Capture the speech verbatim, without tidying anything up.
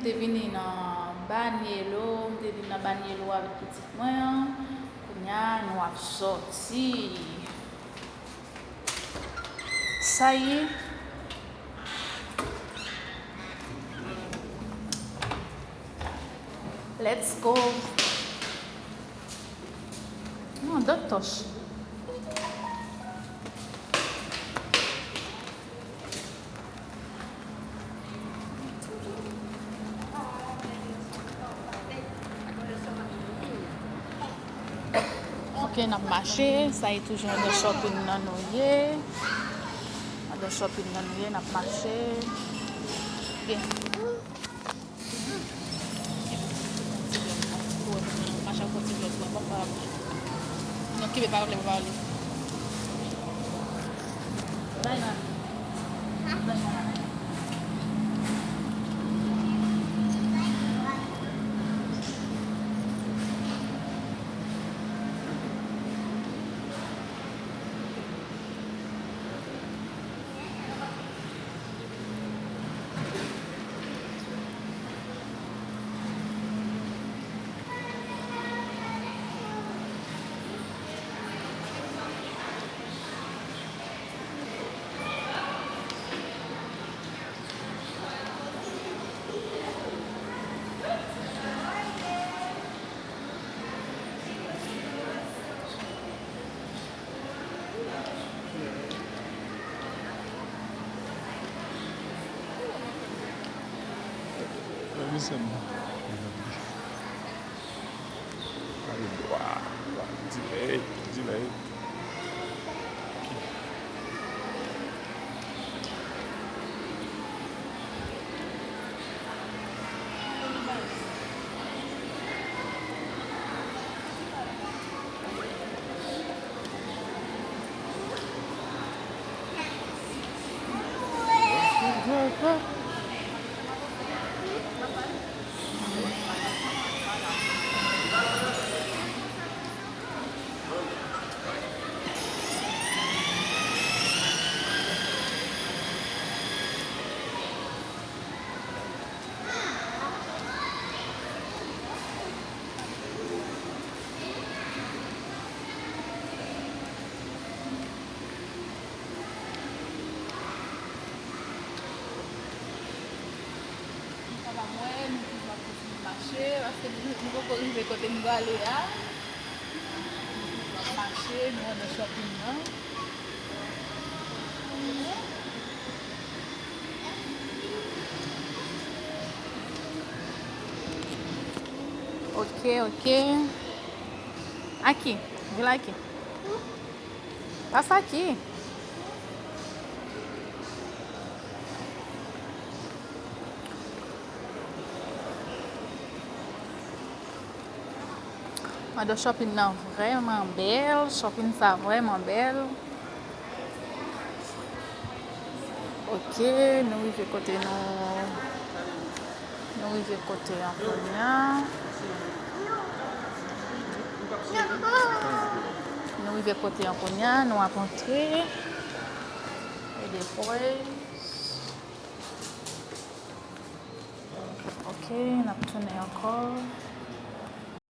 Te vini nan Banyelo, m te vin nan Banyelo avèk pitit mwen an. Kounye a, nou ap sòti. Sa ye. Let's go. Non, dòt tòch. Ok, n ap mache. Sa e toujou andan shopping nan nou ye. Andan shopping nan nou ye, n ap mache. Byen. Mache ak yon ti vlòg mwen, pa pale. Non, kenbe pa pale, pa pale. Bay mami. Bay mami. Delay, delay. Nou kapab wè, nou toujou ap kontinye mache, paske nou, nou poko rive kote nou prale a. Nou toujou ap mache, nou andan shopping nan. Ok, ok. Aki, vin la, Aki. Pase, Aki. Andan shopping nan vrèman bèl. Shopping sa vrèman bèl. Ok, nou rive kote nou, nou rive kote an kounye a. Nou rive kote an kounye a, nou ap antre. E depois. Ok, n ap tounen ankò.